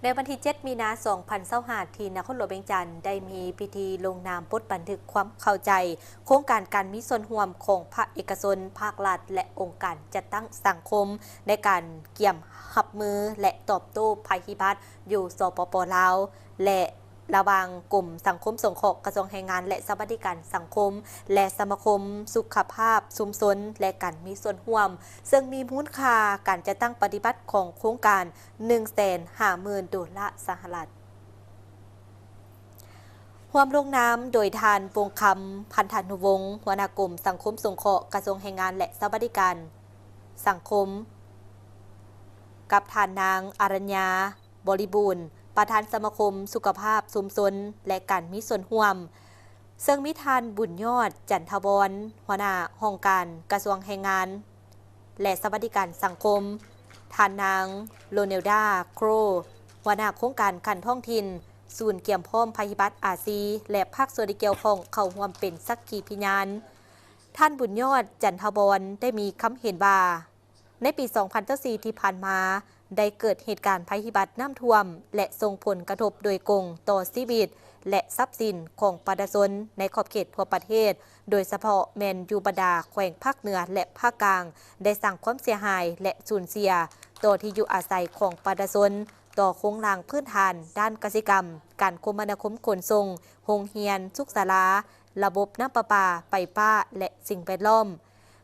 ໃນວັນທີເຈັດ ມີນາ ສອງພັນຊາວຫ້າ ທີ່ນະຄອນຫຼວງວຽງຈັນ ໄດ້ມີພິທີລົງນາມບົດບັນທຶກຄວາມເຂົ້າໃຈ ໂຄງການການມີສ່ວນຮ່ວມຂອງພາກເອກະຊົນ, ພາກລັດ ແລະ ອົງການຈັດຕັ້ງສັງຄົມ ໃນການກຽມຮັບມື ແລະ ຕອບໂຕ້ໄພພິບັດ ຢູ່ ສປປ ລາວ ແລະ ລະຫວ່າງກົມສັງຄົມສົງເຄາະ ກະຊວງແຮງງານ ແລະ ສະຫວັດດີການສັງຄົມ ແລະ ສະມາຄົມສຸຂະພາບຊຸມຊົນ ແລະ ການມີສ່ວນຮ່ວມ, ເຊິ່ງມີມູນຄ່າການຈັດຕັ້ງປະຕິບັດຂອງໂຄງການ ໜຶ່ງແສນຫ້າໝື່ນໂດລາສະຫະລັດ. ຮ່ວມລົງນາມໂດຍທ່ານ ວົງຄຳ ພັນທານຸວົງ ຫົວໜ້າກົມສັງຄົມສົງເຄາະ ກະຊວງແຮງງານ ແລະ ສະຫວັດດີການສັງຄົມ, ກັບທ່ານນາງ ອາລັນຍາ ບໍລິບູນ ປະທານສະມາຄົມສຸຂະພາບຊຸມຊົນ ແລະ ການມີສ່ວນຮ່ວມ, ເຊິ່ງມີທ່ານ ບຸນຍອດ ຈັນທະວອນ ຫົວໜ້າຫ້ອງການກະຊວງແຮງງານ ແລະ ສະຫວັດດີການສັງຄົມ, ທ່ານນາງ ໂຣເນລດາ ໂຄຣ ຫົວໜ້າໂຄງການຂັ້ນທ້ອງຖິ່ນ ສູນກຽມພ້ອມໄພພິບັດ ອາຊີ ແລະ ພາກສ່ວນທີ່ກ່ຽວຂ້ອງເຂົ້າຮ່ວມເປັນສັກຂີພິຍານ. ທ່ານ ບຸນຍອດ ຈັນທະວອນ ໄດ້ມີຄຳເຫັນວ່າ ໃນປີສອງພັນຊາວສີ່ ທີ່ຜ່ານມາ ໄດ້ເກີດເຫດການໄພພິບັດນ້ຳຖ້ວມ ແລະ ສົ່ງຜົນກະທົບໂດຍກົງຕໍ່ຊີວິດ ແລະ ຊັບສິນຂອງປະຊາຊົນໃນຂອບເຂດທົ່ວປະເທດ, ໂດຍສະເພາະແມ່ນຢູ່ບັນດາແຂວງພາກເໜືອ ແລະ ພາກກາງ ໄດ້ສ້າງຄວາມເສຍຫາຍ ແລະ ສູນເສຍຕໍ່ທີ່ຢູ່ອາໄສຂອງປະຊາຊົນ, ຕໍ່ໂຄງລ່າງພື້ນຖານດ້ານກະສິກຳ, ການຄົມມະນາຄົມຂົນສົ່ງ, ໂຮງຮຽນ, ສຸກສາລາ, ລະບົບນ້ຳປະປາ, ໄຟຟ້າ ແລະ ສິ່ງແວດລ້ອມ.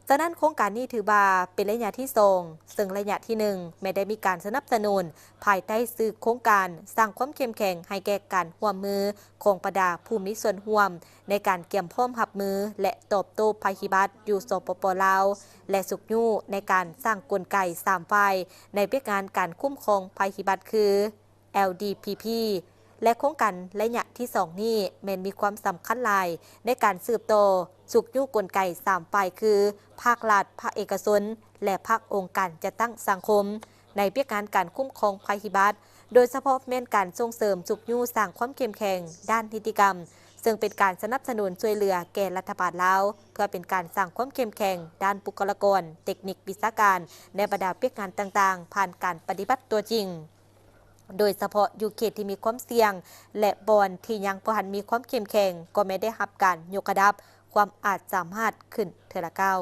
ສະນັ້ນ ໂຄງການນີ້ຖືວ່າເປັນໄລຍະທີສອງ, ເຊິ່ງໄລຍະທີໜຶ່ງ ແມ່ນໄດ້ມີການສະໜັບສະໜູນພາຍໃຕ້ຊື່ໂຄງການສ້າງຄວາມເຂັ້ມແຂງໃຫ້ແກ່ການຮ່ວມມືຂອງບັນດາຜູ້ມີສ່ວນຮ່ວມ ໃນການກຽມພ້ອມຮັບມື ແລະ ຕອບໂຕ້ໄພພິບັດຢູ່ ສປປ ລາວ ແລະ ຊຸກຍູ້ໃນການສ້າງກົນໄກສາມຝ່າຍໃນວຽກງານການຄຸ້ມຄອງໄພພິບັດຄື ແອລດີພີພີ ແລະ ໂຄງການໄລຍະທີສອງນີ້ແມ່ນມີຄວາມສຳຄັນຫຼາຍໃນການສືບຕໍ່ຊຸກຍູ້ກົນໄກສາມຝ່າຍຄື ພາກລັດ, ພາກເອກະຊົນ ແລະ ພາກອົງການຈັດຕັ້ງສັງຄົມ ໃນວຽກງານການຄຸ້ມຄອງໄພພິບັດ, ໂດຍສະເພາະແມ່ນການສົ່ງເສີມຊຸກຍູ້ສ້າງຄວາມເຂັ້ມແຂງດ້ານນິຕິກຳ, ເຊິ່ງເປັນການສະໜັບສະໜູນຊ່ວຍເຫຼືອແກ່ລັດຖະບານລາວ ເພື່ອເປັນການສ້າງຄວາມເຂັ້ມແຂງດ້ານບຸກຄະລາກອນ, ເຕັກນິກ, ວິຊາການ ໃນບັນດາວຽກງານຕ່າງໆ ຜ່ານການປະຕິບັດຕົວຈິງ. ໂດຍສະເພາະຢູ່ເຂດທີ່ມີຄວາມສ່ຽງ ແລະ ບ່ອນທີ່ຍັງບໍ່ທັນມີຄວາມເຂັ້ມແຂງ ກໍແມ່ນໄດ້ຮັບການຍົກລະດັບຄວາມອາດສາມາດຂຶ້ນເທື່ອລະກ້າວ.